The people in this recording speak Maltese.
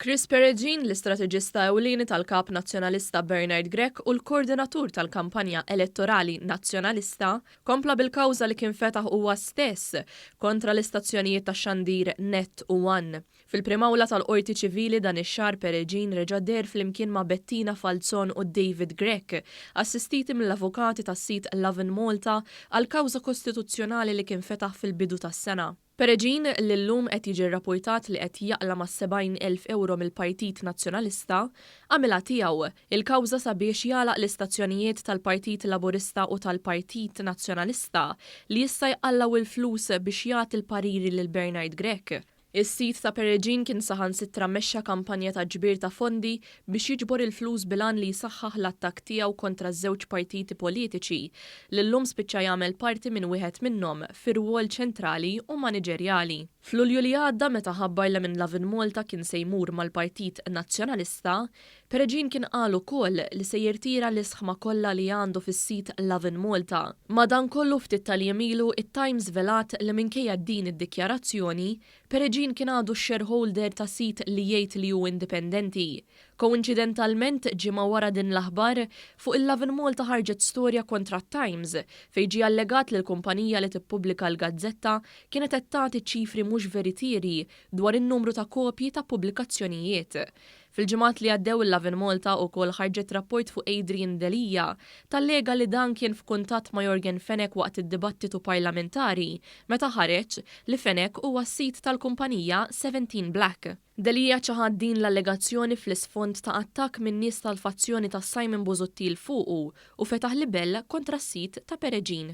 Chris Peregin, l-istrateġista ewlieni tal-Kap Nazzjonalista Bernard Grech u l-koordinatur tal-kampanja elettorali Nazzjonalista, kompla bil-kawża li kien fetaħ huwa stess kontra l-istazzjonijiet tax-xandir Net u One. Fil-Prim'Awla tal-Qorti Ċivili dan ix-xahar Peregin reġa' deher flimkien ma' Bettina Falzon u David Grech, assistiti mill-avukati tas-sit Lovin Malta għall-kawża kostituzzjonali li kien fetaħ fil-bidu tas-sena. Peregin, li llum qed jiġi rrapurtat li qed jaqla' mas-70,000 ewro mill-Partit Nazzjonalista, għamilha tiegħu il-kawża sabiex jagħlaq l-istazzjonijiet tal-Partit Laburista u tal-Partit Nazzjonalista li issa jqallgħu l-flus biex jagħti l-pariri lil Bernard Grech. Is-sid ta' Peregin kien saħansitra mexxa kampanja ta' ġbir ta' fondi biex jiġbor il-flus bil-għan li jsaħħaħ l-attakk tiegħu kontra ż-żewġ partiti politiċi li llum spiċċa jagħmel parti minn wieħed minnhom fi rwol ċentrali u maniġerjali. F'Lulju li għadda meta ħabbar li minn Lovin Malta kien se jmur mal-Partit Nazzjonalista, Peregin kien qal ukoll li se jirtira l-isħma kollha li għandu fis-sit Lovin Malta. Madankollu ftit tal-jiem ilu it-Times żvelat li minkejja din id-dikjarazzjoni, Peregin kien għadu x-shareholder ta' sit li jgħid li hu indipendenti. Koinċidentalment, ġimgħa wara din l-aħbar, fuq il-Lovin Malta ħarġet storja kontra t-Times fejn ġie allegat li l-kumpanija li tippubblika l-gazzetta kienet qed tagħti ċifri mhux veritieri dwar in-numru ta' kopji ta' pubblikazzjonijiet. Fil-ġimgħat li għaddew il-Lovin Malta ukoll ħarġet rapport fuq Adrian Delia tallega li dan kien f'kuntatt ma' Yorgen Fenech waqt id-dibattitu parlamentari meta ħareġ li Fenech huwa s-sid tal-kumpanija 17 Black. Delia ċaħad din l-allegazzjoni fl-isfond ta' attakk minn nies tal-fazzjoni ta' Simon Busuttil fuqu u fetaħ libell kontra s-sid ta' Peregin.